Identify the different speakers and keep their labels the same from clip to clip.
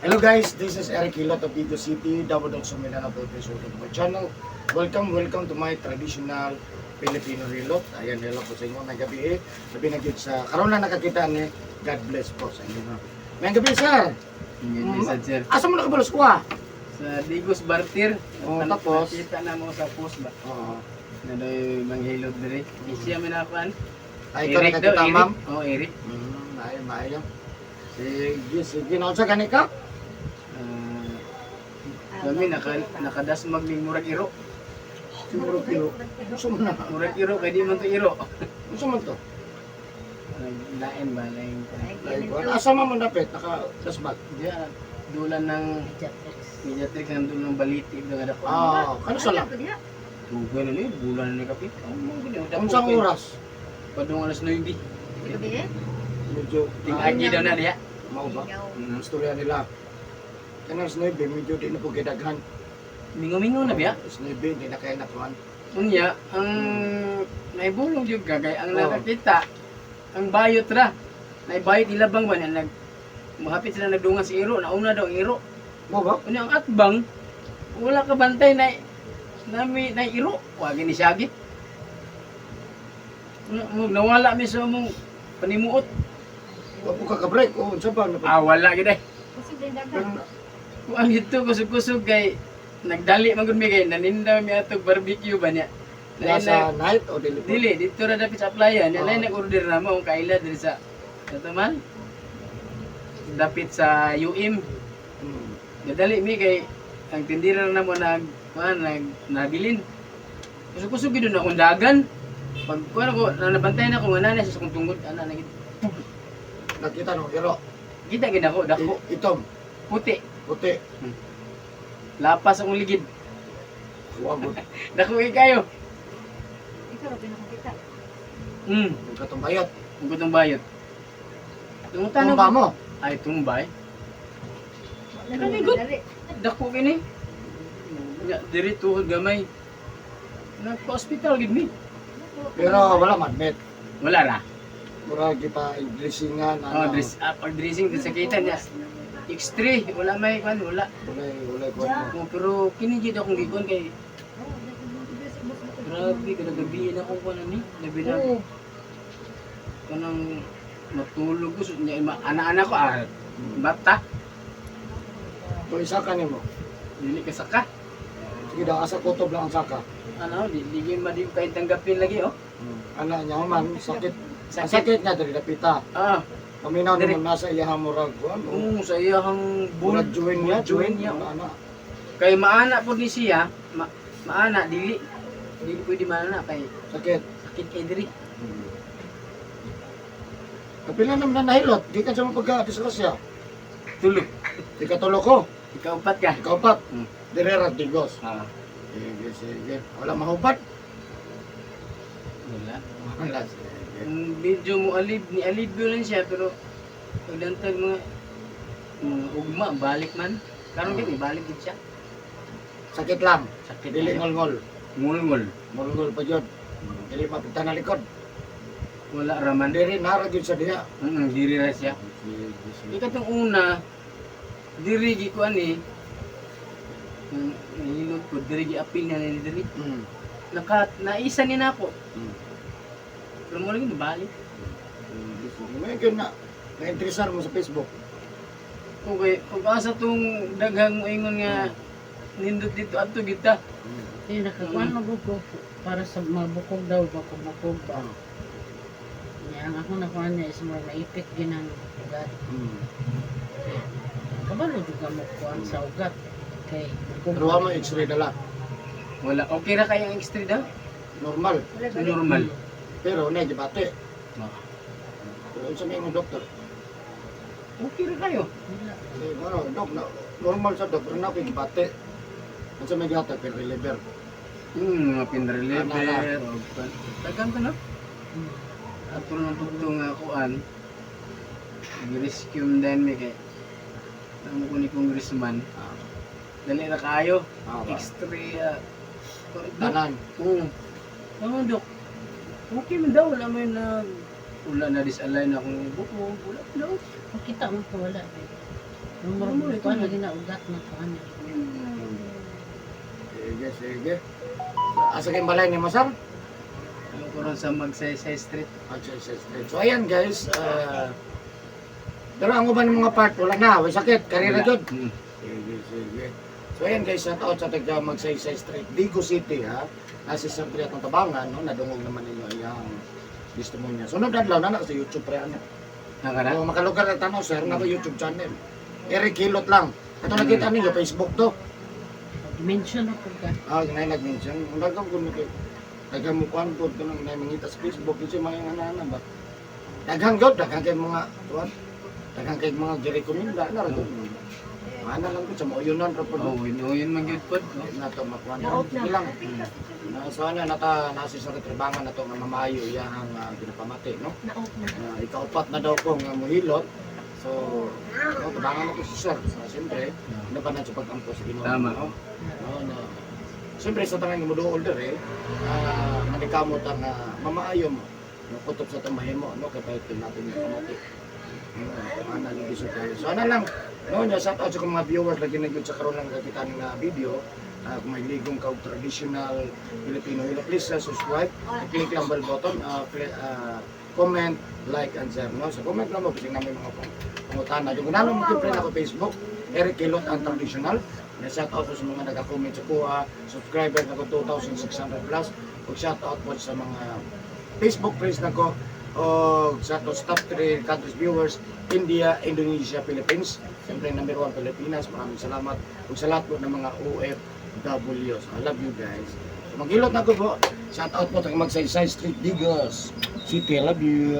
Speaker 1: Hello guys, this is Eric Hilot of Vigo City, Davao del Sur, Mindanao, Philippines. Welcome to my channel. Welcome, welcome to my traditional Filipino hilot. Ayan, hello po sa inyo. May gabi eh. Sabi na gyud sa karon lang nakakita ni. God bless po sa inyo. May gabi, sir.
Speaker 2: Hindi sa sir.
Speaker 1: Asa mo nakabalos ko ah?
Speaker 2: Sa Digos Bartir.
Speaker 1: Oh, tapos?
Speaker 2: Nakita na mo sa post ba?
Speaker 1: Oo.
Speaker 2: Na doy manghilod diri. Siya man nakuan.
Speaker 1: Ay, ikaw nakakita,
Speaker 2: Eric.
Speaker 1: Ma'am?
Speaker 2: Oh, Eric.
Speaker 1: Ay, maayo. Sige, sige. Naunsa gani ka?
Speaker 2: Ah, kami nakadasmag ning murag iro.
Speaker 1: Siguro kilo. Unsa man na?
Speaker 2: Murag iro kay di man to iro.
Speaker 1: Unsa man to?
Speaker 2: Lain ba lain pa.
Speaker 1: Like, asa man mo dapit? Naka dasmag.
Speaker 2: Diya dulan ng Mediatrix ng dulan ng baliti nga dako.
Speaker 1: Ah, kano sa lang?
Speaker 2: Dugay na ni bulan na ni kapit. Oh, mo gud.
Speaker 1: Unsang oras?
Speaker 2: Padung alas 9.
Speaker 1: Medyo
Speaker 2: Tingagi daw na diya.
Speaker 1: Mao ba? Istorya nila. Kanang alas 9, medyo di na po gidaghan.
Speaker 2: Mingo-mingo na biya.
Speaker 1: Alas 9, di na kaya nakuan.
Speaker 2: Unya, ang naibulong jud kagay ang
Speaker 1: Oo.
Speaker 2: nakakita, ang bayot ra. Naibayot ilabang ba niya nag mahapit sila nagdungan si iro, nauna daw ang iro.
Speaker 1: Mao ba?
Speaker 2: Unya ang atbang wala ka bantay na nami na iro, wa gini siyagit. Unya, mo nawala mi sa mong panimuot.
Speaker 1: Wa po ka ka-break. Oh, unsa ba?
Speaker 2: Ah, wala gid ay.
Speaker 1: Pero,
Speaker 2: Kuang dito kusog-kusog kay nagdali man gud mi kay naninda mi atog barbecue ba niya.
Speaker 1: na
Speaker 2: Lain
Speaker 1: sa night o dili po?
Speaker 2: Dili, dito ra dapit sa playa. Niya
Speaker 1: Oo.
Speaker 2: lain nag-order na mo ang kaila diri sa kato man. Dapit sa UM. Gadali mi kay ang tindira na mo nag kuan nag nabilin. Kusog-kusog gid na akong dagan. Pag kuan ako na nabantay na ako nga nanay sa akong tungod ana na gid.
Speaker 1: Nakita no, iro.
Speaker 2: Kita gid ako dako
Speaker 1: Itom,
Speaker 2: puti.
Speaker 1: Puti.
Speaker 2: Lapas akong ligid.
Speaker 1: Wagod.
Speaker 2: Dako kay kayo.
Speaker 1: Yung katong bayot.
Speaker 2: Ang gutong bayot. Tumutan
Speaker 1: Tumba mo.
Speaker 2: Ay, tumbay. Dako kini. Nya diri tuhod gamay. Nagpa-hospital gid mi.
Speaker 1: Pero wala madmit.
Speaker 2: Wala ra.
Speaker 1: Mura gipa dressingan
Speaker 2: Oh, dress up pag dressing din sa kita niya. X3 wala may kwan, wala.
Speaker 1: Walay walay kuan mo.
Speaker 2: Oh, pero kini gid akong gikon kay grabe kada gabi na akong kuan ani. Labi na
Speaker 1: Oo.
Speaker 2: kanang matulog ko so, nya ana-ana ko ah bata
Speaker 1: To isa ka nimo.
Speaker 2: Dili ka saka.
Speaker 1: Sige daw, asa kutob lang ang saka.
Speaker 2: Ano, di di gyud madi kay tanggapin lagi oh.
Speaker 1: Ana niya man sakit. Ang
Speaker 2: Sakit.
Speaker 1: sakit niya diri dapita.
Speaker 2: Ah,
Speaker 1: Paminaw
Speaker 2: Diri.
Speaker 1: naman nasa iyahang murag kuan.
Speaker 2: kung sa iyang bull
Speaker 1: Murag join niya,
Speaker 2: join niya. Oh.
Speaker 1: Ana.
Speaker 2: Kay maana po ni siya, maana dili dili pwede maana kay
Speaker 1: Sakit.
Speaker 2: sakit kay diri.
Speaker 1: Kapila naman na nahilot, di ka sa mga pagka-disgrasya.
Speaker 2: Tulo.
Speaker 1: Di ka tulo ko,
Speaker 2: Ikaw upat ka.
Speaker 1: ikaw pat. Dire ra Digos.
Speaker 2: Ah,
Speaker 1: Sige, sige. Wala mahubad.
Speaker 2: Wala.
Speaker 1: Wala, sige.
Speaker 2: Ang video mo alib ni alib yun lang siya pero pagdantag mga ugma balik man. Karon gid balik gid siya.
Speaker 1: Sakit lang.
Speaker 2: Sakit.
Speaker 1: Dili
Speaker 2: Kayo.
Speaker 1: ngolngol.
Speaker 2: Ngulngol.
Speaker 1: Ngolngol pa jud. Dili mapita na likod.
Speaker 2: Wala raman.
Speaker 1: Diri nara jud sa diha.
Speaker 2: Diri ra siya.
Speaker 1: Sige, sige.
Speaker 2: Ikatong una diri gi ko ani ang nahilot ko diri gi apil na ni diri. Naka naisa ni nako. Pero mo lagi balik.
Speaker 1: Sige, sige. May gyud na na-interesar mo sa Facebook.
Speaker 2: Okay, ug asa tong daghang moingon nga nindot dito adto kita.
Speaker 3: Eh, nakakuan magugo para sa mabukog daw, bukog ba. Niya, ang ako nakuha niya is more naipit ginang ugat. Kabalo jud ka mo kuan sa ugat. Kay bukog.
Speaker 1: Pero wa mo x-ray dala.
Speaker 2: Wala, okay ra kay ang X3 daw?
Speaker 1: Normal.
Speaker 2: Normal.
Speaker 1: Pero na gibate.
Speaker 2: Ah.
Speaker 1: Pero unsa may imong doktor?
Speaker 2: Okay ra kayo.
Speaker 3: Wala.
Speaker 1: Eh, ano, dok, na, normal sa dok, pero na ko'y gibate. Unsa may gihatag pero reliever.
Speaker 2: Mga pinreliver o daghan pa no. Ato lang tugto nga kuan. Gi-rescue din mi kay Tamo ko ni congressman. Dali ra kayo.
Speaker 1: Ah, ba?
Speaker 2: X3 dok.
Speaker 1: Tanan.
Speaker 2: Oo. Tama, dok. Okay man daw wala may nag wala na disalign akong buko. Wala pa daw.
Speaker 3: Makita mo ko wala. Eh. Pero murag kuan lagi na ugat na kuan.
Speaker 1: Sige, sige. Asa kayong balay ni mo, sir?
Speaker 2: Ang kuron sa Magsaysay Street.
Speaker 1: Magsaysay Street. So, ayan guys. Pero ang uban ng mga part, wala na. May sakit. Karira
Speaker 2: Wala.
Speaker 1: jud. Sige, sige. So, ayan guys, shout out sa taga Magsaysay Street, Digo City, ha. Nasa sa atong tabangan, no? Nadungog naman ninyo iyang testimonya. Sunod adlaw na na sa YouTube pre ano.
Speaker 2: Naka na?
Speaker 1: Oh, makalugar na tanaw sir, na YouTube channel. Eric Hilot lang. Ito nakita ninyo Facebook to.
Speaker 3: Mention ako ka.
Speaker 1: Ah, ginay nag-mention. Ang dagang ko nito. Dagang mo kuan pod kanang nay mangita sa Facebook kasi mga ana ba. Daghang gyud, daghang kay mga kuan. Daghang kay mga girekomenda na ra to. Ana lang ko sa moyunan ra pod.
Speaker 2: Oh, yun man gyud pod. No?
Speaker 1: Na to makuan. Sige lang. Na sana nata nasi sa katrabangan na to nga mamayo iyang ginapamati, no? Na ikaupat na daw ko nga mohilot. So, no, tabangan ako si sir. So, siyempre, ano pa na sa pag-ampo sa Ginoo.
Speaker 2: Tama.
Speaker 1: No? No, na. Siyempre, sa tanang muduol dere, manikamot ang mamaayo mo. No, kutob sa itong mahimo, no, kay pahit natin yung pamati. No, ana lagi sa tayo. So, ana lang, no, nya shout out sa akong mga viewers lagi na gyud sa karon lang nakita nga video. Kung may ligong ka og traditional Filipino hilo, please subscribe, i-click lang bell button, comment, like and share, no? So comment lang mo kasi namin mga pangutana. Yung kunano mo friend ako Facebook, Eric Hilot ang traditional. Na shout out po sa mga nag-comment sa kuha, subscriber na ko 2,600 plus. Ug shout out po sa mga Facebook friends nako o sa to top 3 countries viewers, India, Indonesia, Philippines. Siyempre number 1 Pilipinas. Maraming salamat ug sa lahat po ng mga OFW. So, I love you guys. So, maghilot na ko po. Shout out po sa Magsaysay Street, Digos City. I love you.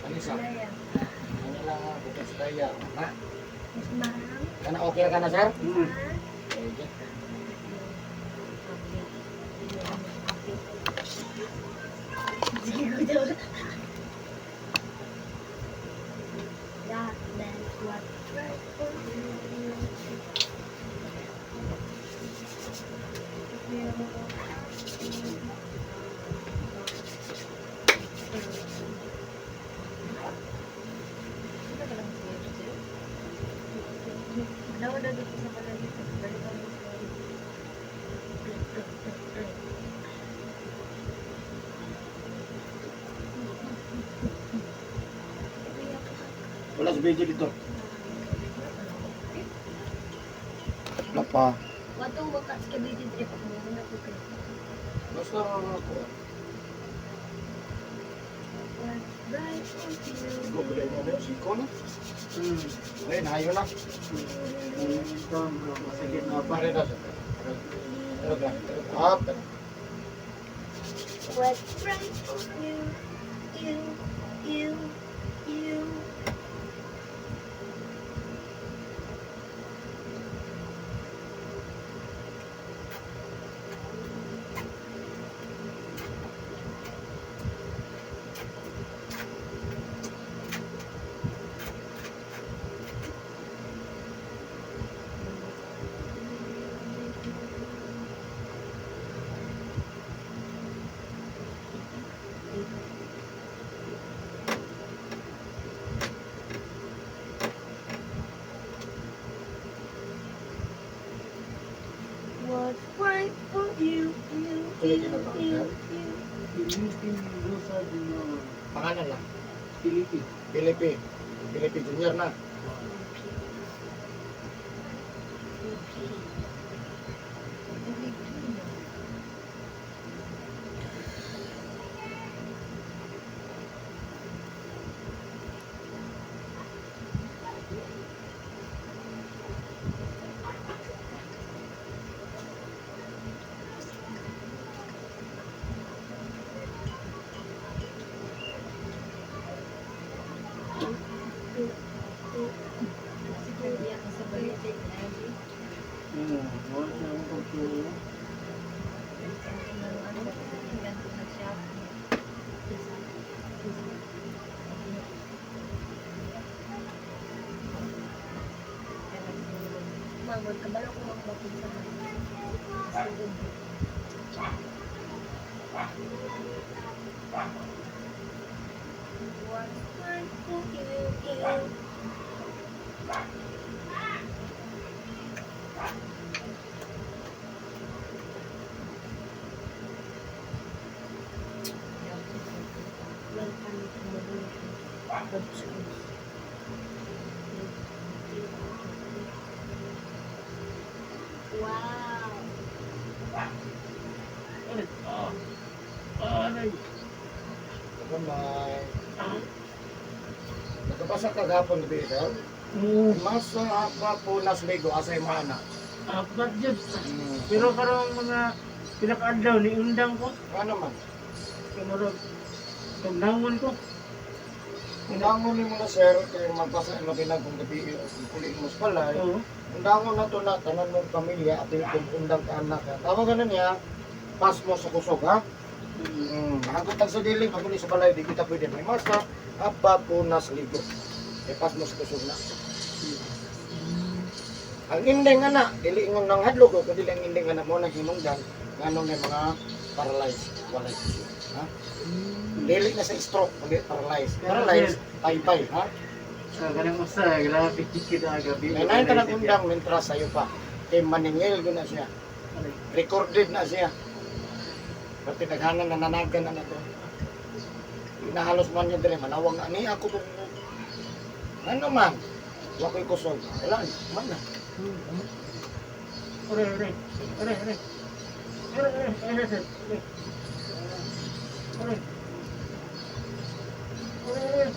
Speaker 1: Anisa, ano lang bukod sa kaya. Ha? Kana okay ra ka na, sir? Okay. Wala sa video dito. Wala pa.
Speaker 4: Watong wakas Cavite trip mo na po kayo.
Speaker 1: Basta ako.
Speaker 4: Right for you.
Speaker 1: Go ba mo si Kono? Ayun, ayo na.
Speaker 2: Masakit na pa.
Speaker 1: Pare na sir. Pero grabe. Ah, pero
Speaker 4: What's right for you? You, you, you. What's right for you? You, you, you, you.
Speaker 2: Philippine Rosa Junior.
Speaker 1: Pangalan lang.
Speaker 2: Philippine.
Speaker 1: Felipe. Felipe Junior na.
Speaker 4: Filipino.
Speaker 2: Oo, wala na akong pagtulong.
Speaker 4: Manggod, kabalo ko mga bakit sa mga. Sugod. One, one, two, three, four. Welcome to the Wow.
Speaker 2: Aray.
Speaker 1: Gamay. Nagkapasa ka gapon gabi, sir?
Speaker 3: Oo.
Speaker 1: Masa apa po nas ligo asay mo ana.
Speaker 3: Apat yun. Pero karong mga pinakaadlaw ni undang ko.
Speaker 1: Ano man?
Speaker 3: Kaya tugnawan ko.
Speaker 1: Undangon ni mo na sir kay magpasa ang labi na kung gabi o kung kuliin mo sa balay.
Speaker 3: Oo.
Speaker 1: Undangon na to na tanan mong pamilya at kung undang ka anak ka. Tawagan na niya, pas mo sa kusog ha. Hanggang sa dilim, pag uli sa balay, di kita pwede may masa, apa po nas ligo. E pas mo sa kusog na. Ang indeng ana, dili ingon nang hadlok o dili ang indeng ana mo nang hinungdan nganong may mga paralyzed, walay kusog. Ha? Dili na sa stroke, kundi paralyzed. Paralyzed, taypay, ha?
Speaker 2: Sa kanang usa, grabe kita gabi.
Speaker 1: May nain tanang undang mentras sayo pa. Kay maningil ko na siya. Recorded na siya. Pati naghanan na nanagan na na to. Inahalos man niya dire, manawag na ani ako to. Ano man? Wa ko'y kusog. Wala, man na.
Speaker 3: Aray, aray. Aray, aray. Aray, aray, aray, aray. Aray. Aray, aray.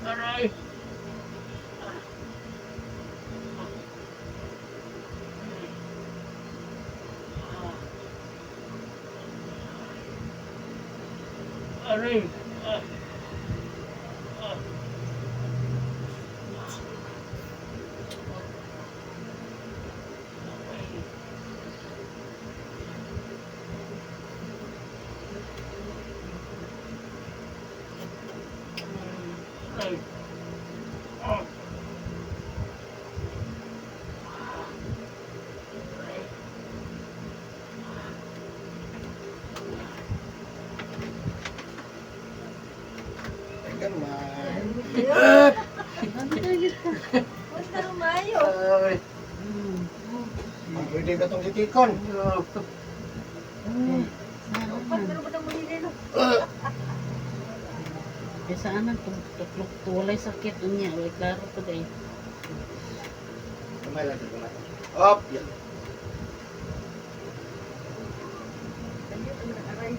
Speaker 3: Aray. Aray. Aray.
Speaker 1: Gamay.
Speaker 4: Basta lumayo.
Speaker 2: Ay.
Speaker 1: Ang pwede ka tong sitikon.
Speaker 4: Upat, pero ba nang muli nilo?
Speaker 3: Eh saan ang tuklok walay sakit niya, walay klaro pa day.
Speaker 1: Gamay lang, gamay. Up, yan.
Speaker 4: Dali, ito na aray.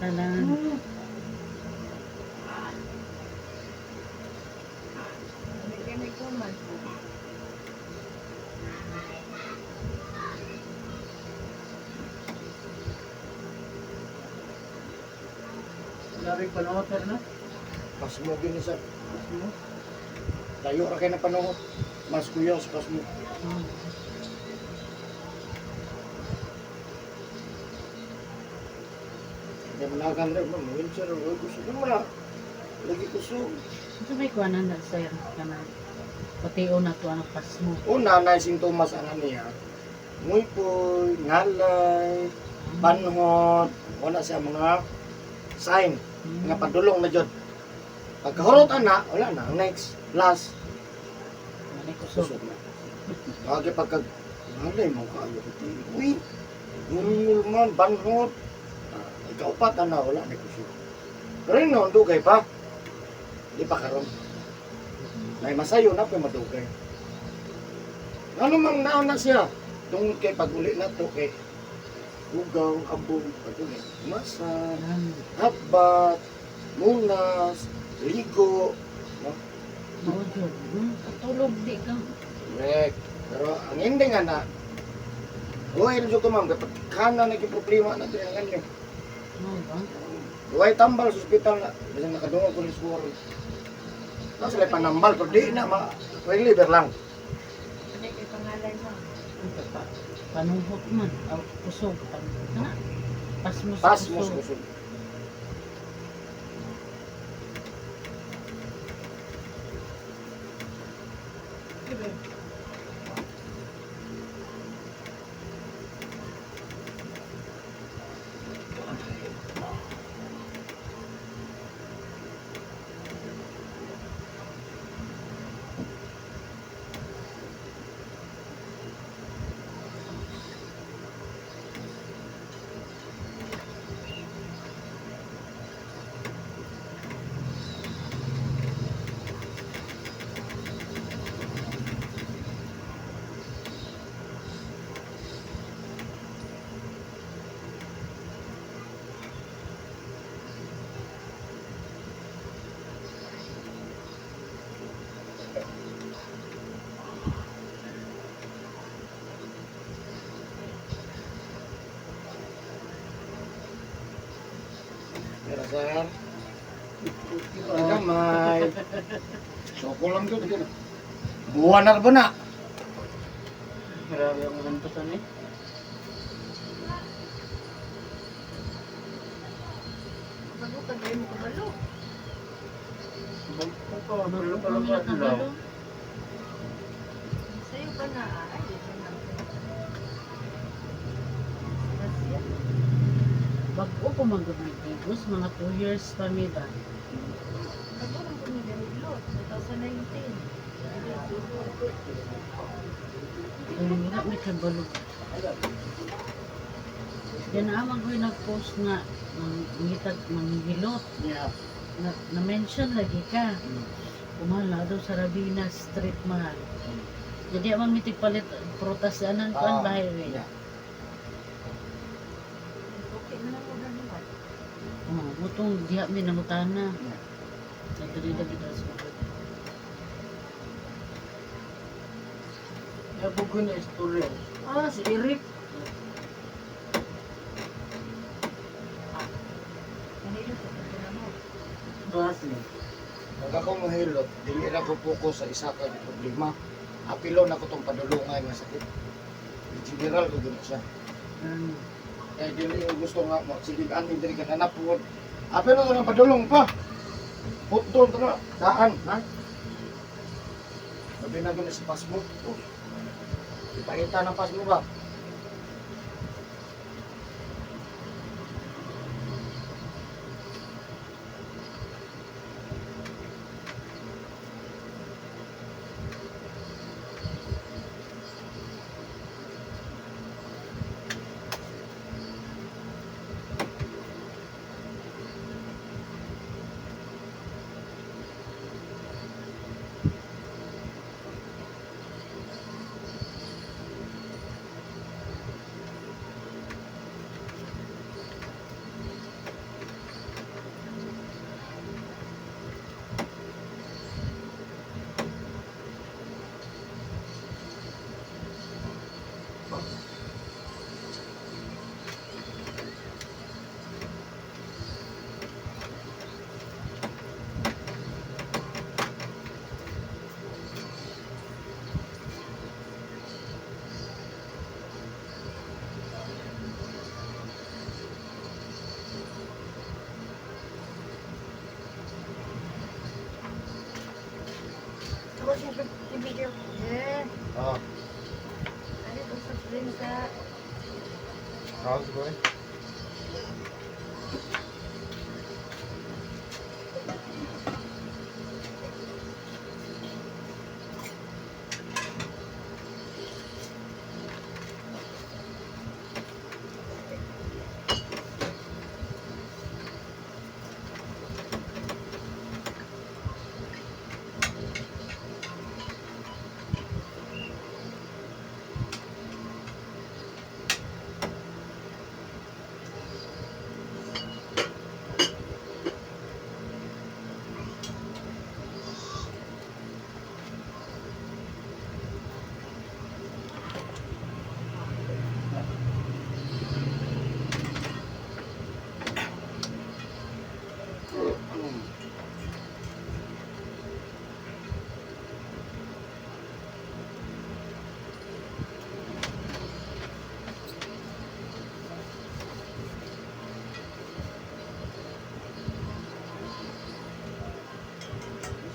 Speaker 3: Tanan.
Speaker 4: Hindi kayo may kuman.
Speaker 2: Grabe panuoter na.
Speaker 1: Pasmo gyud ni sir. Pasmo. Tayo ra kay na panuhot. Mas kuya sa pasmo. Hindi mo nagan rin, ma'am. Wheelchair, oy, gusto ko mo na. Lagi kusog.
Speaker 3: Unsa may kuanan na sir kana? Pati na to ang pasmo.
Speaker 1: Una, na sintomas ang niya. Nguypoy, ngalay, panhot, wala siya mga sign nga padulong na jud. Pagkahurot ana, wala na. Ang next, last,
Speaker 3: Mali kusog.
Speaker 1: kusog na. Lagi pagka ngalay mo kaayo ko ti. Uy, ngulngul man, banhot. Ah, ikaupat ana, wala na kusog. Pero yun, no, dugay pa. Di pa karon. Nay masayo na pa madugay. Ano mang nauna siya? Tungod kay pag-uli na to kay ugaw, abong, pag-uli. Masa, habat, munas, ligo. No?
Speaker 3: Mao jud. Tulog di ka.
Speaker 1: Correct. Pero ang ending nga na, buhay rin ko ma'am, kapag kana naging problema na ito yung ganyan.
Speaker 3: Mao ba?
Speaker 1: Buhay tambal sa ospital na, kasi nakadungog ko ni Suwari. Tapos sila panambal, pero di na, ma reliever lang.
Speaker 4: Hindi kay pangalan mo.
Speaker 3: Ang panuhot man aw kusog pan. Kana. Pasmo sa
Speaker 1: Pasmos
Speaker 3: kusog.
Speaker 1: kusog. Pero sir, gamay. Soko lang yun. Yun. Buwan na ba na?
Speaker 2: Grabe ang gantosan eh.
Speaker 4: Bago ka dahil mo kabalo.
Speaker 2: Bago ko, dulo pa
Speaker 3: Ang
Speaker 2: lang
Speaker 3: nakabalo.
Speaker 4: Sa'yo pa na. Ay, ito na. Grasya.
Speaker 3: Bag-o pa man gud nagtigos, mga 2 years pa mi ba.
Speaker 4: Bago lang ko nagahilot. 2019.
Speaker 3: Ay, wala may kabalo. Yan ang mag nag-post nga mangitag manghilot
Speaker 1: Yeah.
Speaker 3: na, na-mention lagi ka. Kumala daw sa Rabina Street mahal. Jadi amang mitig palit prutas anan kuan
Speaker 1: Ah,
Speaker 3: bahay we.
Speaker 1: Yeah.
Speaker 4: Okay na lang mo gano'n.
Speaker 3: Oh, mutong diha mi nangutana.
Speaker 1: Yeah.
Speaker 3: Nagdali lagi daw sa
Speaker 2: Nabog ko na istorya. Ah, si Eric.
Speaker 4: Nahilot sa pagkana mo.
Speaker 2: Basi.
Speaker 1: Pag ako mahilot, dili ra ko focus sa isa ka problema. Apilo na ko tong padulungay nga sakit. General ko gina siya. Kaya dili yung gusto nga mo, sige ani diri ka nanapod. Apilo na padulong pa. Putol to na. Saan, ha? Sabi na gina sa pasmo. Oh. Ipakita ng pasmo ba?
Speaker 5: House boy.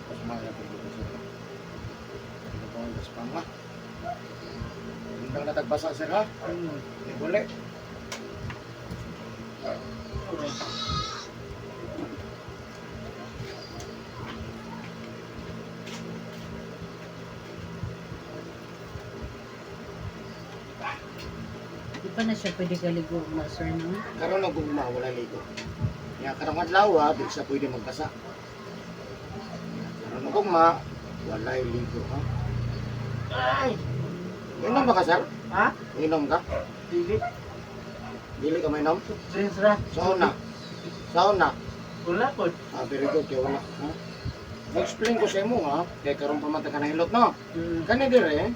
Speaker 1: Pasmaya po dito sir. Ito po ang gaspang ha. Undang natagbasa sir ha. Di buli.
Speaker 3: Di pa na siya pwede kaligo na sir no?
Speaker 1: Karon og gugma wala ligo. Ya karong adlaw ha, di siya pwede magbasa. Ya, karon og gugma walay ligo ha.
Speaker 2: Ay!
Speaker 1: Inom ba ka sir?
Speaker 2: Ha?
Speaker 1: Inom ka?
Speaker 2: Dili.
Speaker 1: Dili ka mainom?
Speaker 2: Drinks ra.
Speaker 1: Sauna. Sauna.
Speaker 2: Wala po.
Speaker 1: Ah, very good kay wala. Ha? Explain ko sa imo ha, kay karon pa man ta ka nahilot no. Kani dire,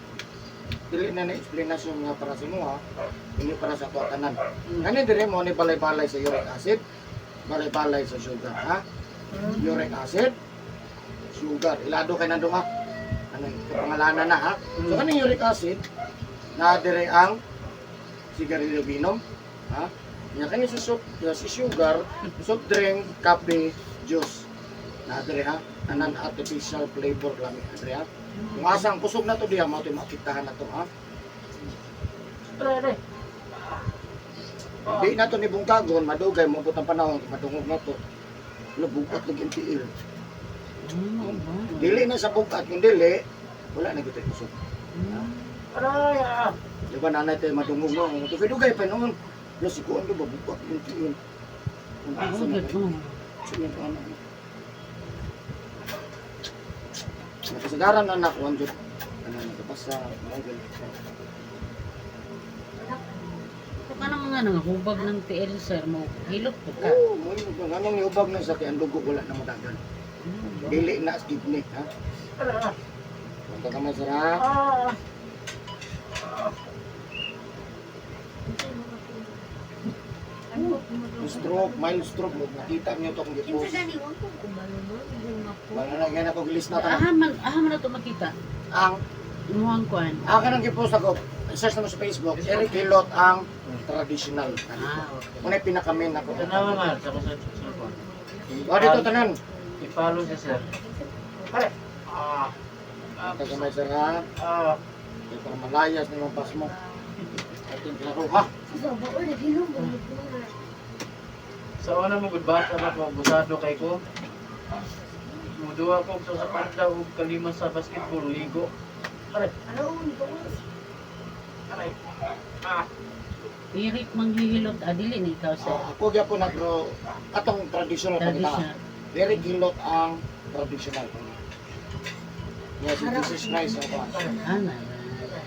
Speaker 1: dili na na explanation nga para sa imo ha. Hindi para sa ato tanan. Kani dire mo ni balay-balay sa uric acid, balay-balay sa sugar ha. Uric acid, sugar. Ilado kay nandung ha. Ano kapangalanan na ha. So kaning uric acid na dire ang sigarilyo binom ha. Nya kani sa soft, si sugar, soft drink, kape, juice. Na dire ha. Tanan artificial flavor lami dire ha. Kung asa ang kusog na to diha mo maapektahan na to ha.
Speaker 2: Aray, aray.
Speaker 1: Di na to ni bungkagon, madugay mo ang panahon madungog na to. Wala bugat lagi ang tiil.
Speaker 3: Ba?
Speaker 1: Dili na sa bugat kung dili wala na gyud kusog.
Speaker 2: Aray, ah.
Speaker 1: Di ba nanay tayo madungog no? Dugay-dugay pa noon. Wala si kuan do ba bugat yung tiil. Ang
Speaker 3: Oo,
Speaker 1: sa na
Speaker 3: good. Oh.
Speaker 1: Sige, ano. Nakasagaran anak, one jud. Ano nagabasa, mga
Speaker 3: Kung ka mga nangahubag ng TL sir mo, hilot po ka.
Speaker 1: Oo, mo yun. Anong niubag na sa kay ang dugo wala na madagan. Dili na sa kidney, ha?
Speaker 2: Aray, ah.
Speaker 1: Punta ka man sir, ha?
Speaker 2: Ah.
Speaker 1: Yung stroke, mild stroke, mo nakita niyo to kung
Speaker 4: Kinsa
Speaker 1: gipost.
Speaker 4: gani wa ko kumalo mo yung ako.
Speaker 1: Wala na yan ako gilis na tanan.
Speaker 3: Aha man na ito makita.
Speaker 1: Ang
Speaker 3: Imuhang kuan.
Speaker 1: akin ang gipost ako, search na mo sa Facebook, Eric Hilot ang traditional.
Speaker 3: Ah, okay.
Speaker 1: Muna pinaka-main ako.
Speaker 2: Tanawa man sa ko sa cellphone.
Speaker 1: O dito tanan.
Speaker 2: I-follow siya sir. Aray. Ah.
Speaker 1: Punta ka man sir, ha?
Speaker 2: Ah.
Speaker 1: Kaya para malayas na yung pas mo. Ating klaro, ha?
Speaker 4: Sa ba ul hilom mo ko.
Speaker 2: Sa una mo good bata ba ko abusado kay ko. Muduha ko sa panda ug kalima sa basketball ligo. Aray,
Speaker 4: Araw ni ko.
Speaker 2: aray. Ah.
Speaker 3: Eric manghihilot, ah, dili ni ikaw sir.
Speaker 1: Ah, ako gyapon na pero atong traditional pagkita.
Speaker 3: Traditional.
Speaker 1: Eric Hilot ang traditional. Yes, si Jesus Christ ang kuan.
Speaker 3: Ah, na.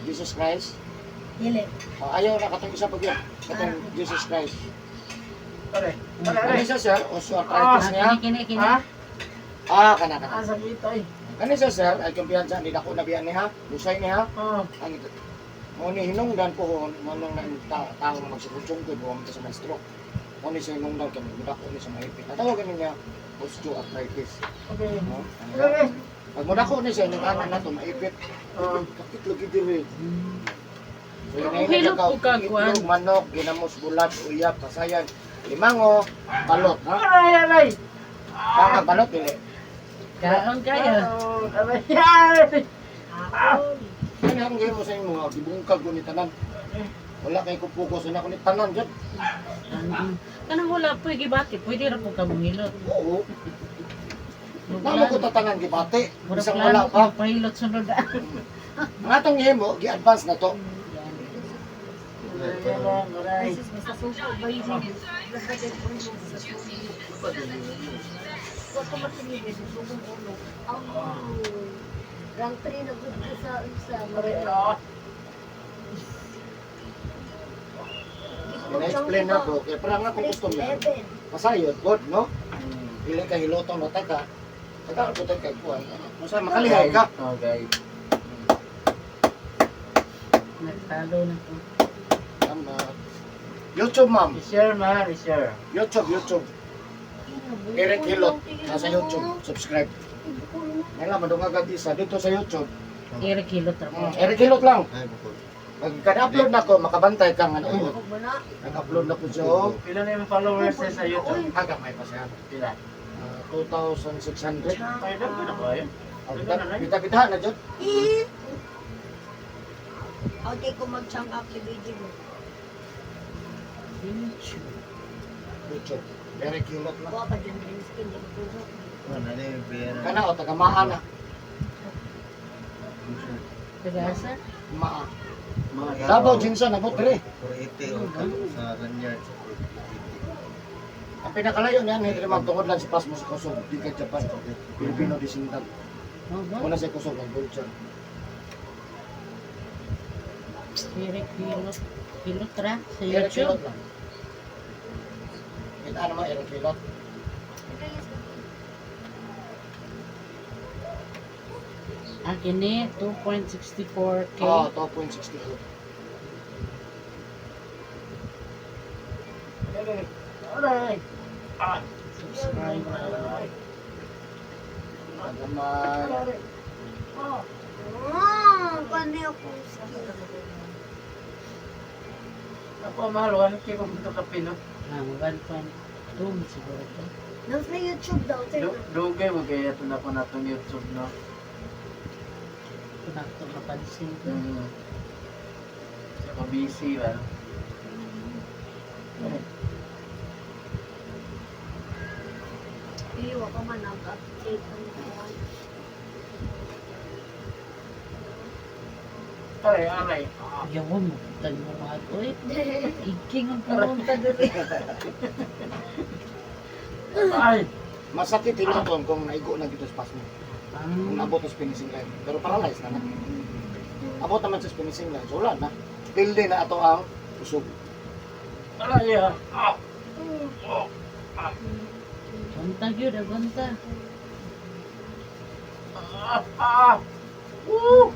Speaker 1: Jesus Christ.
Speaker 4: Dili.
Speaker 1: Ah, ayaw na katong isa pag yun. Katong Jesus Christ.
Speaker 2: Aray. Aray,
Speaker 1: Ano
Speaker 2: aray.
Speaker 1: siya sir? Osteoarthritis
Speaker 3: Ah,
Speaker 1: niya?
Speaker 3: kini kini kini.
Speaker 2: Ha?
Speaker 1: Ah, kana kana.
Speaker 2: Ah, sakit ay.
Speaker 1: Kani siya sir, ay kumpiyansa ni dako na biyan niya, lusay niya.
Speaker 2: Ah.
Speaker 1: Ang mo ni hinungdan po mo nung na tao na magsugod-sugod mo sa may stroke. Mo ni siya hinungdan kami, dako ni sa mahipit. Natawagan niya osteoarthritis.
Speaker 2: Okay.
Speaker 1: No?
Speaker 2: Aray.
Speaker 1: Pag mo dako ni siya nung anak na to maipit.
Speaker 2: Ah.
Speaker 1: Kapit lagi diri. So,
Speaker 3: Kung
Speaker 1: yun
Speaker 3: hilot
Speaker 1: ka,
Speaker 3: po ka, kuwan.
Speaker 1: itlog, manok, ginamos, bulat, uyap, kasayan, limango, balot, ha?
Speaker 2: Aray, aray.
Speaker 1: Baka balot, dili.
Speaker 3: Kaon kayo.
Speaker 2: Ah, Aray. Aray.
Speaker 1: Ano ang gawin mo sa inyo mga gibungkag ko ni tanan? Wala kay ko focus na kundi tanan jud.
Speaker 3: Ano, kanang wala po gibati, pwede ra po ka manghilot.
Speaker 1: Oo. Namo ko tatanan gibati.
Speaker 3: Murag
Speaker 1: Bisang
Speaker 3: plano
Speaker 1: wala
Speaker 3: ko
Speaker 1: pa.
Speaker 3: pahilot sunod.
Speaker 1: Ang atong gihimo, gi-advance na to.
Speaker 2: Aray.
Speaker 4: Basta suko ba yun? Basta kay sa suko. Wa ko matinigid sa sukong ulo. Ang rank 3 na gud ko sa sa
Speaker 2: Aray.
Speaker 1: Ina-explain na ko kay para nga kung customer. Pasayod god no. Dili ka hilotong na taga. Taga ko taga kuan. Musa makalihay ka.
Speaker 2: Okay.
Speaker 3: Nagtalo na ko.
Speaker 1: Tama. YouTube, ma'am.
Speaker 2: I-share man, i-share.
Speaker 1: YouTube, YouTube. Eric Hilot. Nasa YouTube. Subscribe. Ngayon lang, madungag isa dito sa YouTube.
Speaker 3: Eric Hilot ra po.
Speaker 1: Eric Hilot lang.
Speaker 5: Ay, bukod.
Speaker 1: Pag kada-upload na ko, makabantay ka nga. Uy, nag-upload na ko siya. Oh.
Speaker 2: Pila na yung followers niya sa YouTube?
Speaker 1: Haga, may pa siya.
Speaker 2: Pila?
Speaker 1: 2,600.
Speaker 2: Ay, dagko na kayo.
Speaker 1: Oh, Bita-bita na dyan.
Speaker 4: Okay, kung mag-chunk up si video mo.
Speaker 3: YouTube.
Speaker 1: YouTube. Eric Hilot lang.
Speaker 4: Wa pa dyan green skin, di ko tuzo.
Speaker 5: Wala na yung pera.
Speaker 1: Kana o, taga Maa na.
Speaker 3: Tagasa?
Speaker 1: Maa.
Speaker 2: Mga
Speaker 1: Davao, Jinsan, abot dire.
Speaker 5: 480 o sa lanyard sa 480.
Speaker 1: Ang pinakalayo niyan, hindi naman tungod lang si Pasmo sa Kusog, di ka Japan. Pilipino descendant.
Speaker 3: Oh, ba?
Speaker 1: Una sa Kusog, ang vulture.
Speaker 3: Eric Hilot. Hilot ra sa
Speaker 1: Eric
Speaker 3: YouTube.
Speaker 1: Hilot lang. Kita naman Eric Hilot.
Speaker 3: Ah, kini 2.64K.
Speaker 1: Oo, 2.62.
Speaker 2: Aray. Ah.
Speaker 3: Subscribe.
Speaker 1: Tagamay.
Speaker 4: Ah, paano ako skin?
Speaker 2: Ako mahal, 1K kung ito kape, no?
Speaker 3: Ah, 1.2 siguro to.
Speaker 4: Nasa YouTube daw, sir.
Speaker 2: Dugay mo kaya ito na ko na itong YouTube, no?
Speaker 3: Kung ako mapansin ko.
Speaker 2: Ako busy ba?
Speaker 4: Iyo, ako man nag-update ang kuwan.
Speaker 2: Aray, aray.
Speaker 3: Yawa mo, tan mo mga uy. Iking ang pumunta dali.
Speaker 2: Ay!
Speaker 1: Masakit hiloton kung naigo na dito sa Pasmo. Kung
Speaker 3: Ah,
Speaker 1: nabot sa finishing line. Pero paralyzed na na. Abot naman sa finishing line. So wala na. Pilde na ato ang usog.
Speaker 2: Aray, ah. Ah.
Speaker 3: Gunta gyud, ah, gunta.
Speaker 2: Ah. Ah. Woo!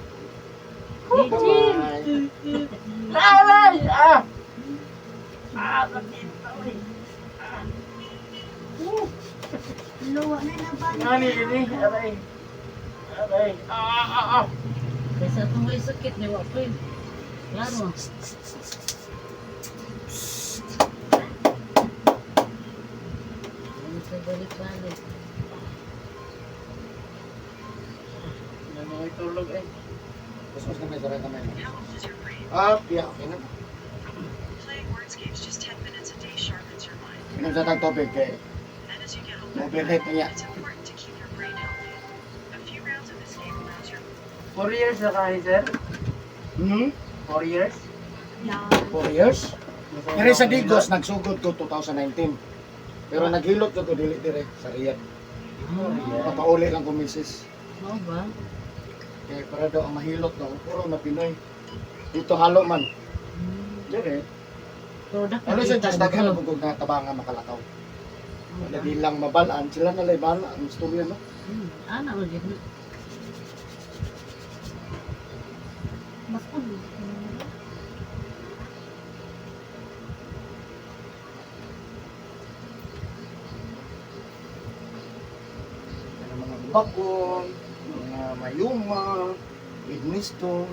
Speaker 3: Gijin.
Speaker 2: Aray! Ah! Ah, sakit. Aray. Ah. Woo!
Speaker 4: Luwa na na ba?
Speaker 2: Ngani, ini. Aray. Aray. Ah, ah, ah.
Speaker 3: Kaysa itong may sakit ni Wapoy. Klaro. Ano sa balik-balik?
Speaker 2: Ano tulog eh.
Speaker 1: Kuskus na may saray kamay. Ah, yeah, okay na.
Speaker 6: Playing wordscapes just 10 minutes a day sharpens your mind.
Speaker 1: Inom sa tag tubig kay
Speaker 6: And as you get older,
Speaker 1: mobilate niya.
Speaker 6: it's important to keep your brain healthy. A few rounds of this game allows your
Speaker 2: 4 years na kayo, sir?
Speaker 1: Hmm?
Speaker 2: 4 years?
Speaker 4: Yan.
Speaker 1: 4 years? Pero sa Digos, nagsugod ko 2019. Pero naghilot ko ko dili dire sa Riyadh.
Speaker 3: Ah,
Speaker 1: Papauli lang ko misis.
Speaker 3: mao ba?
Speaker 1: Kaya para daw ang mahilot daw, puro na Pinoy. Dito halo man. Dire.
Speaker 3: Pero dapat
Speaker 1: Ano siya,
Speaker 3: kita
Speaker 1: just daghan
Speaker 3: dito.
Speaker 1: na bugog na tabanga makalakaw.
Speaker 3: Mao
Speaker 1: Wala
Speaker 3: ba?
Speaker 1: di lang mabalaan, sila na lay balaan. Ang istorya no?
Speaker 3: Ana mo gyud.
Speaker 4: Mas ulo.
Speaker 1: Ano mga bakon, mga mayuma, Edmiston.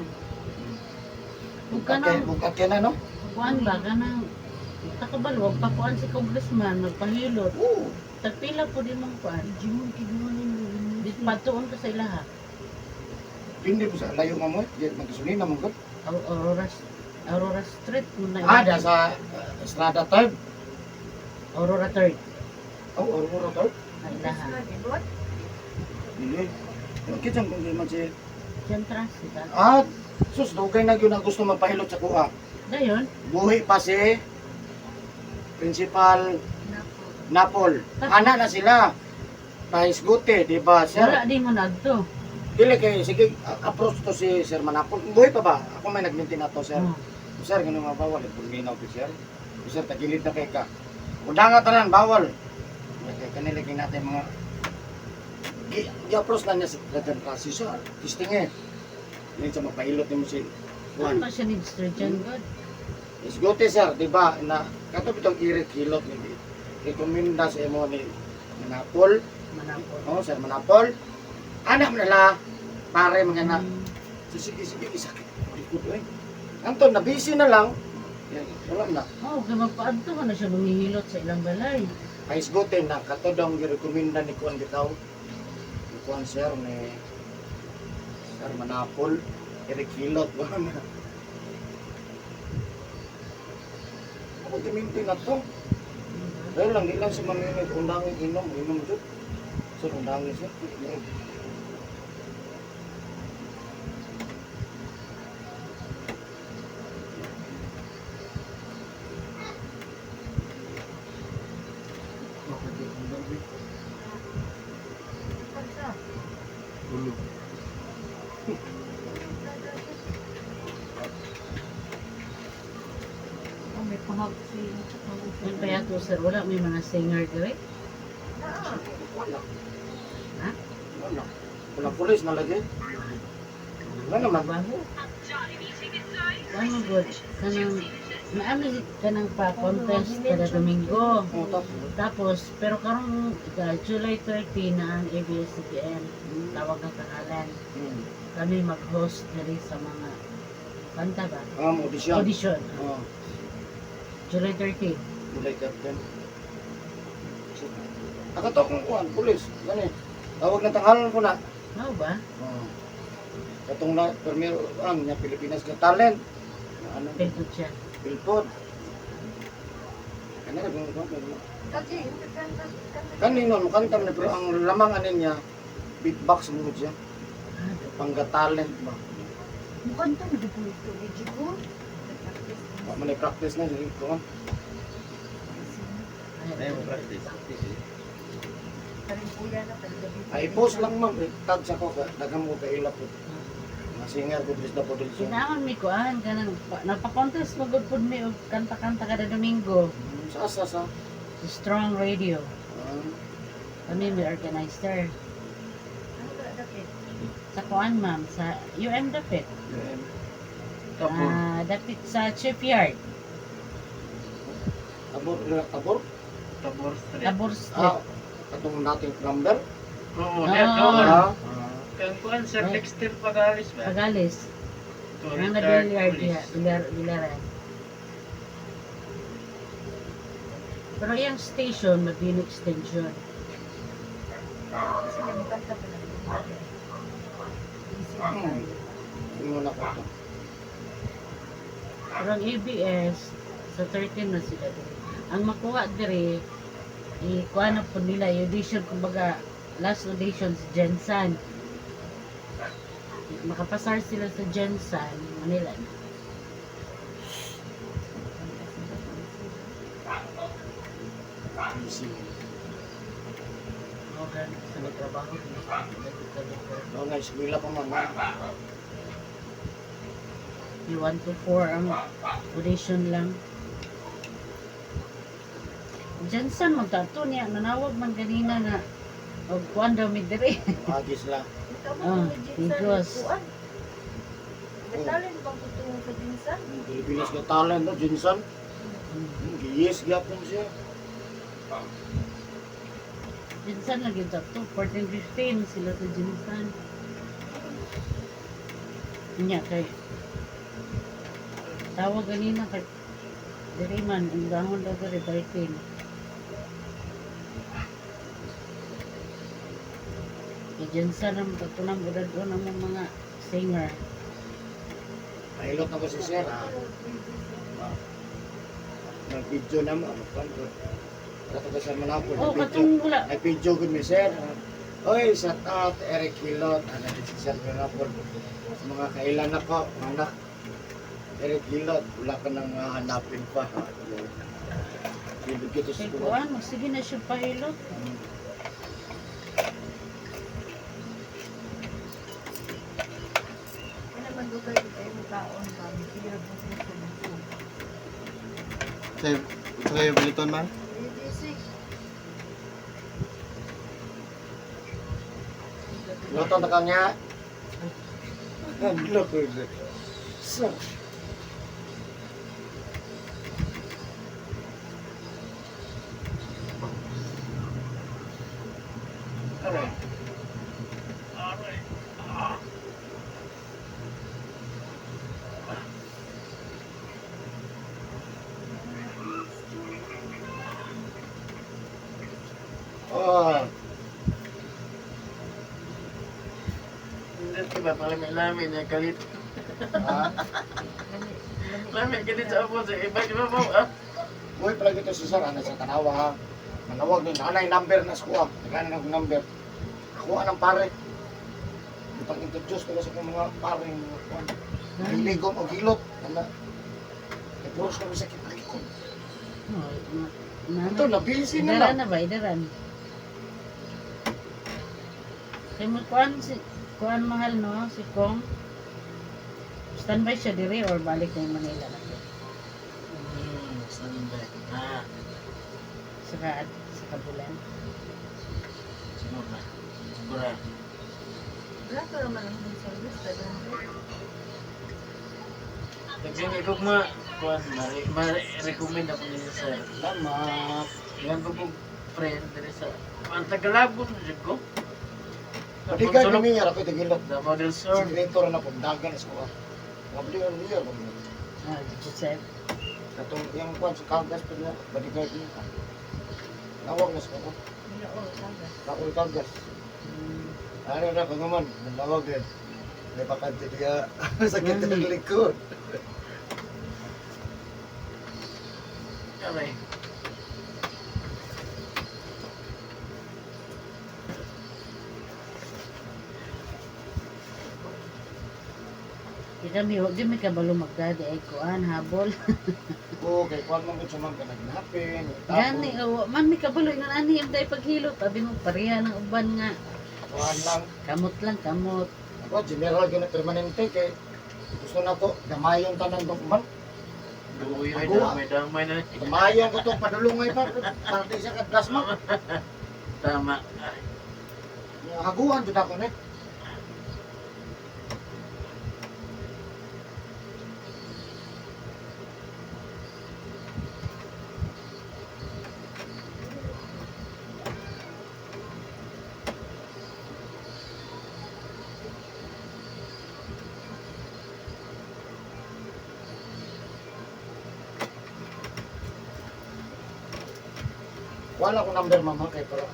Speaker 3: Ug
Speaker 1: Bukat kay,
Speaker 3: kanang
Speaker 1: bukat kay na no?
Speaker 3: kuan ba kanang takabal wag pa kuan si congressman magpahilot.
Speaker 1: Oo.
Speaker 3: Tagpila po din mong kuan.
Speaker 4: Jimon kigunin mo.
Speaker 3: Di patuon ka sa ilaha.
Speaker 1: Pindi po sa layo nga mo, di magasolina mo gud.
Speaker 3: Aw oras. Aurora Street mo na.
Speaker 1: Ah, da sa Estrada Third.
Speaker 3: Aurora Third.
Speaker 1: Oh, Aurora Third.
Speaker 3: Ang ilaha.
Speaker 1: Dili. Kitsan kung di man si
Speaker 3: Siyempre, sila.
Speaker 1: Ah, sus, dugay na gyud ang gusto magpahilot sa kuha.
Speaker 3: Dayon,
Speaker 1: Buhi pa si Principal Napol. Ana na sila. Pahisgute, di ba, sir?
Speaker 3: wala di mo nagto.
Speaker 1: Dili kay sige approach to si Sir Manapol. Buhi pa ba? Ako may nagmintin na to, sir.
Speaker 3: Oh.
Speaker 1: Sir, ganun nga bawal. Pulminaw ko, sir. Sir, tagilid na kay ka. Unda nga tanan, bawal. Kaya kanila natin mga gi-approach lang niya si President Francis, sir. Testing eh. Hindi siya mapahilot nimo si Juan.
Speaker 3: Ano ba siya ni Sir John God?
Speaker 1: Isgote sir, di ba? Na kato bitong irit hilot ni rekomenda sa imo ni Manapol.
Speaker 3: Manapol.
Speaker 1: Oh, Sir Manapol. Anak mo nala pare mga na. So, sige sige isakit. Likod oy. Anton na busy na lang. Yan, wala na.
Speaker 3: Oh, kay magpaadto ka na siya mangihilot sa ilang balay.
Speaker 1: Paisgote na kato daw ang girekomenda ni Kuan bitaw. Ni Kuan sir ni Sir Manapol. Eric Hilot ba na. Ako timinti na to. Dahil lang, di lang si Mami undangin inom, inom jud. Sir, undangin sir.
Speaker 5: Ulo.
Speaker 4: Oh, may pahag si
Speaker 3: Yun pa yato sir, wala may mga singer diri.
Speaker 1: Wala.
Speaker 3: Ha?
Speaker 1: Wala. Wala pulis na lagi. Wala naman.
Speaker 3: Trabaho. Ano good? Kanang naami kanang pa contest kada Domingo.
Speaker 1: Oh, tapos.
Speaker 3: Tapos, pero karong July 30 na ang ABS-CBN, tawag ng tangalan. Kami mag-host diri sa mga kanta ba?
Speaker 1: Audition.
Speaker 3: Audition.
Speaker 1: Oh,
Speaker 3: July 30.
Speaker 1: July 13. Ako to kung kuan, pulis. Gani. Tawag ng tanghalan ko na.
Speaker 3: Mao ba?
Speaker 1: Oh. Katong na, premier, ang niya, Pilipinas Got Talent. Na ano,
Speaker 3: Pilput siya.
Speaker 1: Pilpod. Ano kung kuan,
Speaker 4: Kasi,
Speaker 1: kanino, mukanta man pero ang lamang anin niya, beatbox mo siya.
Speaker 3: Ah,
Speaker 1: Pangga talent ba?
Speaker 4: Mukhang to, hindi po ito. Medyo ko.
Speaker 1: Wa man practice na siya ko.
Speaker 5: Ay, mo practice.
Speaker 1: Ay post lang ma'am, eh, tag sa ko ka, daghan mo kaila po. Mga singer ko bilis na po dito.
Speaker 3: Kinaon mi kuan kanang nagpa-contest magud pud mi og kanta-kanta kada Domingo.
Speaker 1: Sa sa sa.
Speaker 3: Sa Strong Radio.
Speaker 1: Ah,
Speaker 3: Kami may organizer.
Speaker 4: Ano ba dapit?
Speaker 3: Sa kuan ma'am, sa UM dapit.
Speaker 1: UM.
Speaker 2: Tabor.
Speaker 3: Ah, dapit sa Shipyard,
Speaker 1: Tabor, tabor.
Speaker 2: Tabor Street.
Speaker 3: Labor Street.
Speaker 1: Ah, katong nating plumber.
Speaker 2: Oo,
Speaker 3: Ah.
Speaker 2: oh, doon.
Speaker 1: Ah,
Speaker 2: Kang kuan Sir
Speaker 3: Right.
Speaker 2: Dexter Pagalis ba?
Speaker 3: Pagalis.
Speaker 2: To
Speaker 3: Ang na
Speaker 2: retired
Speaker 3: billiard
Speaker 2: police.
Speaker 3: diha, bilyar, bilyaran. Pero yung station, Mabini Extension.
Speaker 4: Kasi may mukanta pa lang. Busy na tayo.
Speaker 1: Ingon ako to.
Speaker 3: Pero ang ABS, sa 13 na sila diri. Ang makuha diri, ikuha na po nila, i-audition, kumbaga, last audition si Jensen. Makapasar sila sa Jensen, Manila na.
Speaker 1: Busy.
Speaker 3: Okay, sa may trabaho,
Speaker 1: No, na eskwela pa man. ah.
Speaker 3: Yung 1 to 4 ang audition lang. Jensen, magtato niya, nanawag man ganina nga, og kuan daw mi diri.
Speaker 1: Agi sila.
Speaker 4: Tama
Speaker 3: Ah,
Speaker 4: to, Jinsan,
Speaker 3: Negros.
Speaker 4: kuan. May talent bang tutungong sa Jinsan?
Speaker 1: Ang Pilipinas Got Talent no, Jinsan. Giyes gyapon siya.
Speaker 3: Jinsan lagi to, 14, 15 sila sa Jinsan. Niya kay tawag ganina kay diri man ang dahon daw diri 13. Kay Jinsan ang tatunang udad ang mga singer.
Speaker 1: Pahilot na ko si sir, ah. Ah. Nag-video na mo, ano pa ko. Kato ka sa Manapol,
Speaker 3: Oh,
Speaker 1: nag-video.
Speaker 3: katong wala.
Speaker 1: Nag-video gud mi sir. Oy, shout out Eric Hilot, ano si Sir Manapol. Sa mga kailan ako, anak. Eric Hilot, wala ka nang hanapin pa. Bibigyan ko sa
Speaker 3: Kay
Speaker 1: kuwan.
Speaker 3: kuan, magsige na siya pahilot.
Speaker 7: Ano man dugay kayo taon ba? Sige po po.
Speaker 5: Sa sa kayo biliton man?
Speaker 7: BBC.
Speaker 1: Luto na kanya. Ang loko. So,
Speaker 2: Aray.
Speaker 1: Oh,
Speaker 2: Hindi ba palami-lami niya kalit.
Speaker 1: ha?
Speaker 2: Lami kalit sa abo sa iba di ba mo ah.
Speaker 1: Uy, palagi ito si sir, ano sa tanawa ha. Manawag ni nanay number na sa kuha. Nagana ng number. Ako anang pare. Ipag-introduce ko sa akong mga pare. Mga kuha. Hiligom o gilot. Ano? Kaya puros kami sa kitakikon.
Speaker 3: Oh,
Speaker 1: Ito, nabisi na
Speaker 3: Idaran
Speaker 1: lang.
Speaker 3: na ba? Idaran. Kay mo kuan si kuan mahal no si Kong. Standby siya dire or balik na yung Manila na to.
Speaker 2: Standby. Ah,
Speaker 3: Saka sa Kabulan.
Speaker 2: siguro na. Siguro.
Speaker 7: Wala ka naman ang home service. 500.
Speaker 2: Daghan ko ma kuan ma-recommend ako ninyo sa
Speaker 1: Salamat.
Speaker 2: Yan ko pong friend diri sa ang Tagalabon jud ko.
Speaker 1: Bodyguard ni Mayor, ako ito gilot.
Speaker 2: Davao del Sur.
Speaker 1: Signature na po, dagan sa kuha. Mabli ang Mayor.
Speaker 3: Ah, Joseph.
Speaker 1: Katong yung kuha sa Kagas, pero na, bodyguard niya. Nawag na sa kuha.
Speaker 7: Oo, tama.
Speaker 1: Nakul Kagas. Ano na kung naman, manawag din. May bakante diya. Sakit ng likod.
Speaker 2: Aray.
Speaker 3: Di kami wa di mi kabalo magdadi ay kuan habol.
Speaker 1: Oo, kay kuan man gud siya man kanagnapin.
Speaker 3: Gani oh, man mi kabalo ingon ani im day paghilot abi mo pareha ng uban nga.
Speaker 1: Kuan lang.
Speaker 3: Kamot lang kamot.
Speaker 1: Ako, general gyud na permanente kay gusto na ko gamayon tanan dong man.
Speaker 2: Duoy ay
Speaker 1: Aguha.
Speaker 2: damay damay na.
Speaker 1: Gamayon ko to padulongay pa para di siya kadgasma.
Speaker 2: Tama. Ay,
Speaker 1: Haguan jud ako ni. Wala ko number mama kay para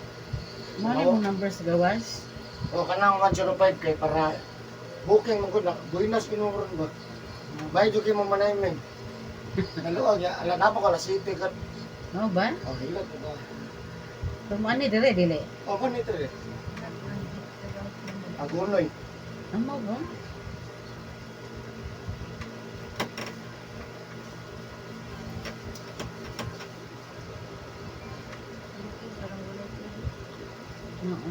Speaker 3: Mo ni mong number sa gawas.
Speaker 1: O kanang 105 kay para booking mo gud na buinas kinuron ba. Bay jud kay mo manaymin. Naluag ya ala na pa ko alas 7 ka.
Speaker 3: No ba?
Speaker 1: Oh hilot ko ba.
Speaker 3: Tumuan ni dire dili.
Speaker 1: O man ito eh. Agunoy.
Speaker 3: Amo ba? Oo.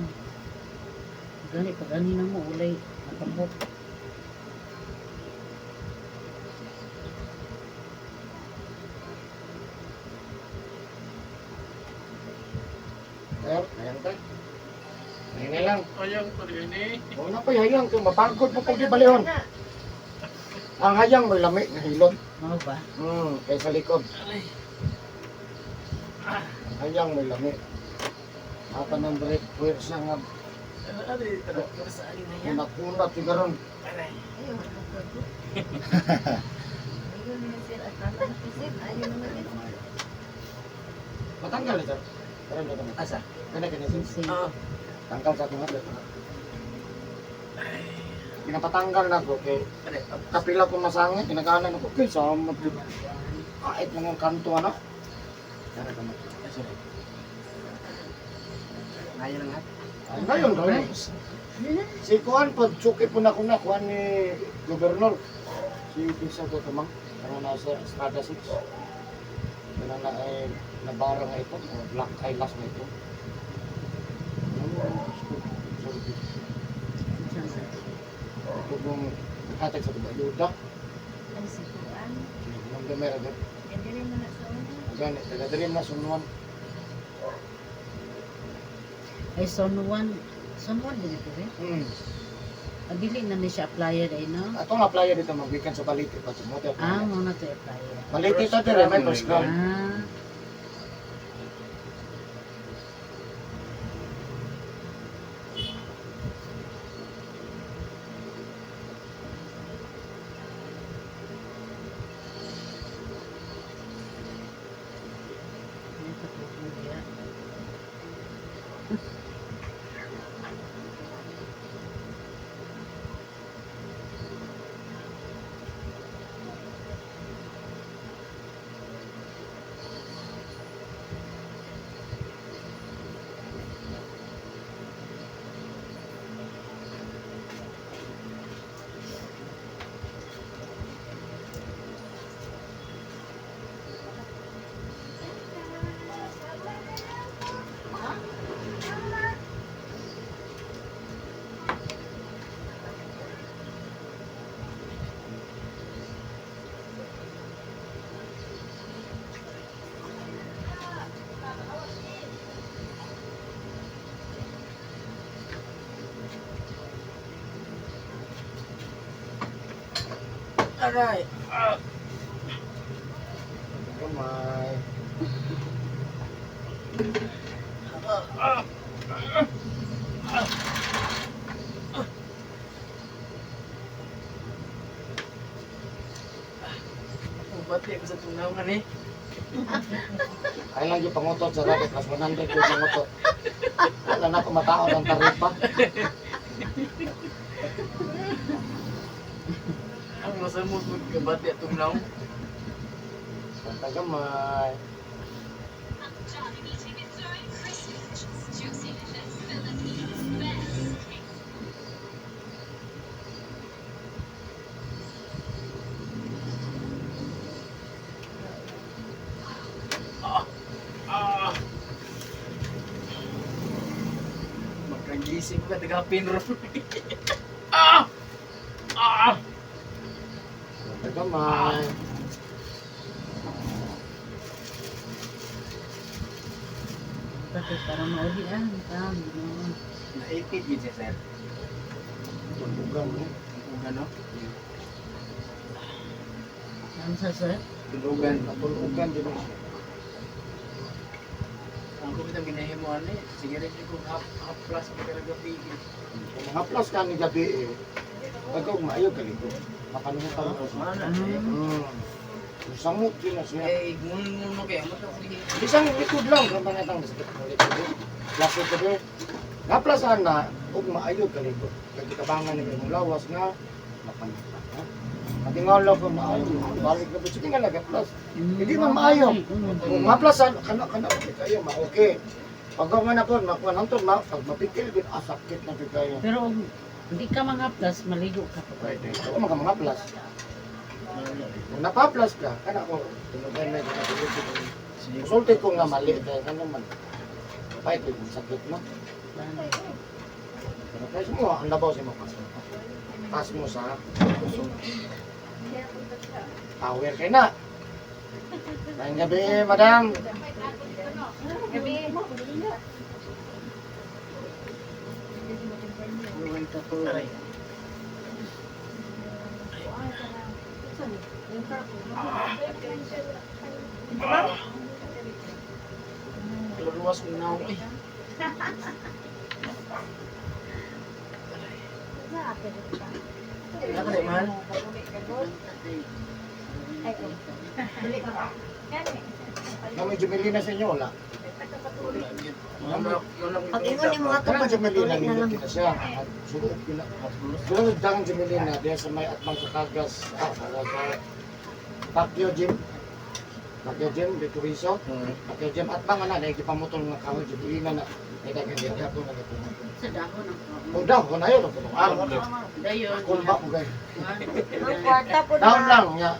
Speaker 3: Gani pag ani na mo ulay nakabok.
Speaker 1: Sir, ayan ta. Ayun na lang.
Speaker 2: Ayaw ko rin eh.
Speaker 1: O na pa hayang kay mapagod mo pag di balihon. Ang hayang may lami nga hilot.
Speaker 3: Mao ba?
Speaker 1: Kay sa likod.
Speaker 2: Aray.
Speaker 1: Ang hayang may lami. Apa nang break puwersa nga
Speaker 2: Aray, tara. Sa alin na yan.
Speaker 1: kunat-kunat yung karon.
Speaker 2: Aray.
Speaker 7: Ayun, Ayun na sir, at tama na po, sir. Ayun naman yun.
Speaker 1: Matanggal ito. Karon na
Speaker 2: Asa?
Speaker 1: Kana kana sir.
Speaker 3: Kasi
Speaker 2: Oo.
Speaker 1: Tanggal sa akong hapit. Pinapatanggal na ko kay kapila ko masangit, kinaganan ako kay sa Kahit mga kanto ano. Dara ka mo.
Speaker 2: Ngayon nga.
Speaker 1: Ay, ngayon rin. Si Kuan po, suki po na ko na, Kuan ni Gobernador. Si Bisa ko tamang, ano nasa Estrada 6. Ano na ay nabara nga ito, o black eyelash na ito. Ano, sorry. Ito kung nakatag sa tuba, ayuda.
Speaker 7: Ay, si Kuan.
Speaker 1: Nung gamera doon.
Speaker 7: Gadiri mo na sa una.
Speaker 1: Gani, taga-dilim na sunuan.
Speaker 3: Ay, son 1. Son 1 din ito eh. Dili na ni siya applyer ay no?
Speaker 1: Atong applyer dito, mag-weekend sa Balite pa. Sumuti
Speaker 3: Ah,
Speaker 1: applyer.
Speaker 3: muna to applyer.
Speaker 1: Balite ito, dire, may first round.
Speaker 3: Ah. Ay, katubo niya.
Speaker 2: Aray.
Speaker 1: Gamay.
Speaker 2: Bati ko sa tungawan eh.
Speaker 1: Ay lang yung pangutot sa racket, plus 100 yung pangutot. Wala na ako mataon ang taripa.
Speaker 2: Ang masamot mo kabati at tungnaw.
Speaker 1: Santa gamay.
Speaker 2: Ah! Magkagising ka, taga ro. Ah! Ah!
Speaker 1: Santa gamay.
Speaker 3: Bakit para maulian? Ah, ginoon.
Speaker 2: Naipit yun siya, sir.
Speaker 1: Tulugan mo.
Speaker 2: Tulugan, no?
Speaker 3: Ano sa sir?
Speaker 2: Tulugan.
Speaker 1: Natulugan din mo siya.
Speaker 2: Ang kumita ginahimuan eh. Sige rin ko half, half plus pa talaga gabi.
Speaker 1: Kung mga plus ka ni gabi eh, pagka umayo kaligo. Makanutan mo siya.
Speaker 2: Mana?
Speaker 1: Samot din na siya.
Speaker 2: Eh, ngun-ngun mo kaya. Mo to sige.
Speaker 1: Bisang likod lang, kung mga tang sakit mo likod. Plus ito eh. Naplasan na, ug maayo kaligo. Kagitabangan ni imong lawas nga, mapanutan. Ha? Patingaw lang ko maayo, balik na po. Sige nga nagaplas. Hindi man maayo. Kung maplasan, kana kana okay kayo, ma-okay. Pag man na po, makuha nanton, ma, pag mapikil, gud ah, sakit na gud kayo.
Speaker 3: Pero kung hindi ka mangaplas, maligo ka pa.
Speaker 1: Pwede. Kung mga mga plus. Kung napaplas ka, kana ko, tinugan na yung Konsulte ko nga mali, kaya nga naman. Pahit yung sakit mo. Pero kaya mo, ang labaw sa mo pas mo. Pas mo sa kusog. Power kay na. Ngayong gabi, madam.
Speaker 7: Gabi.
Speaker 2: Aray. Luluwas ko na ako eh. Wala ka di, mahal?
Speaker 1: Na medyo na sa inyo, wala.
Speaker 4: Pag ingon ni mga
Speaker 1: Kanang
Speaker 4: kapatid,
Speaker 1: Jamelina,
Speaker 4: patuloy na
Speaker 1: nindot
Speaker 4: lang.
Speaker 1: kita siya. Suot pila. Sunod dagang Jamelina, diya sa may atbang sa Kagas, sa Pacquiao Gym. Pacquiao Gym, dito Rizzo. Pacquiao Gym, atbang ana, nagipamutol nga kahoy, Jamelina na. Ay dagang diya po na
Speaker 3: Sa dahon ang
Speaker 1: O dahon na yun, ang araw.
Speaker 3: Dayon.
Speaker 1: Kulba ko gay.
Speaker 4: Ang kwarta po
Speaker 1: Dahon
Speaker 4: na.
Speaker 1: lang niya.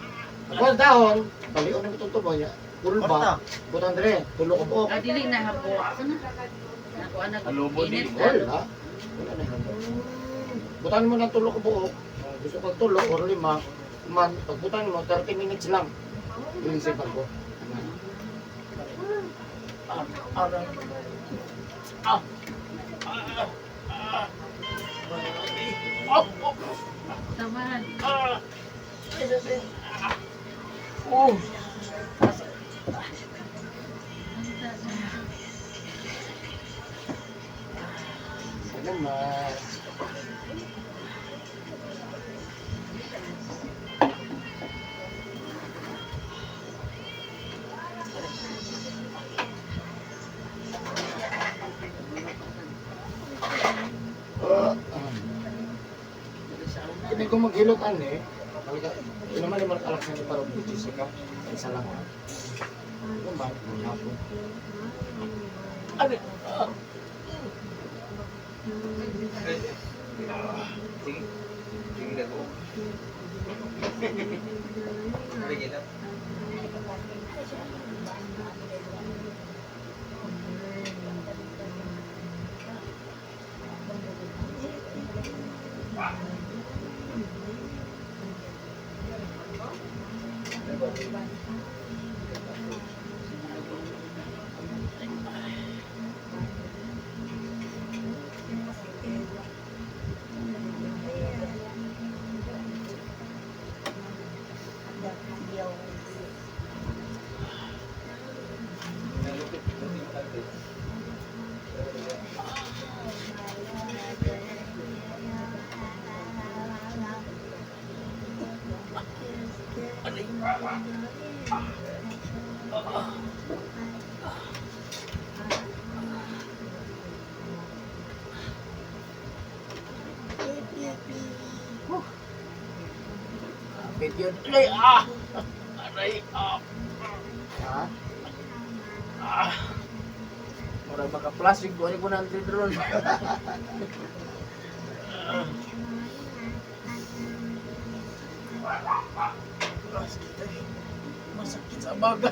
Speaker 1: Kung dahon, balion na itong tubo niya. Kulba, butang dire, tulo ka buok.
Speaker 3: Ah, dili na habo. Sana? Nakuha na.
Speaker 2: Alubo di.
Speaker 3: Init
Speaker 1: Wala. Wala na habo. Butan mo ng tulo ka buok. Kung gusto kang tulo or lima, man, pagbutan mo, 30 minutes lang. Ilisip ako.
Speaker 3: Tamahan.
Speaker 2: Oh.
Speaker 1: Salamat. Ah, ah. Kini ko maghilot ani, talaga, yun naman yung alak sa para Jessica, isa lang. Ano ba? Hapon.
Speaker 5: Sige. Sige na ko. Sige na.
Speaker 2: Kapit yun. Aray, ah! Aray, ah!
Speaker 1: Ha?
Speaker 2: Ah! Murag baka plastic ko ni 100 ron. Masakit eh. Masakit sa baga.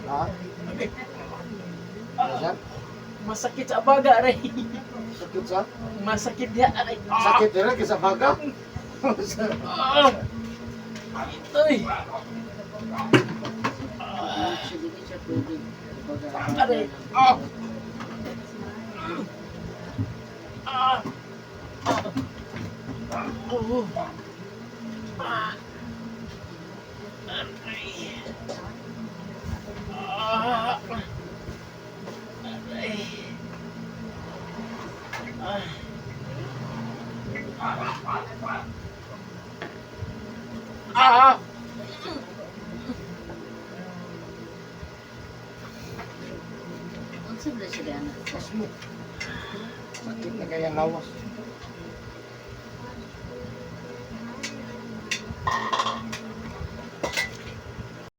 Speaker 1: Ha?
Speaker 2: Aray,
Speaker 1: Ano siya?
Speaker 2: masakit sa baga, aray.
Speaker 1: Sakit sa?
Speaker 2: Masakit diha, aray. Ah!
Speaker 1: Sakit dira kaysa baga.
Speaker 2: Ah! Ito eh.
Speaker 3: Dili siya pwede. Kumbaga,
Speaker 2: Aray. Ah! Ah! Ah! Oh. Ah! Aray. Ah! Aray. Ah. Ah!
Speaker 3: Unsa ba siya ana?
Speaker 1: Pasmo. Sakit na kaya lawas.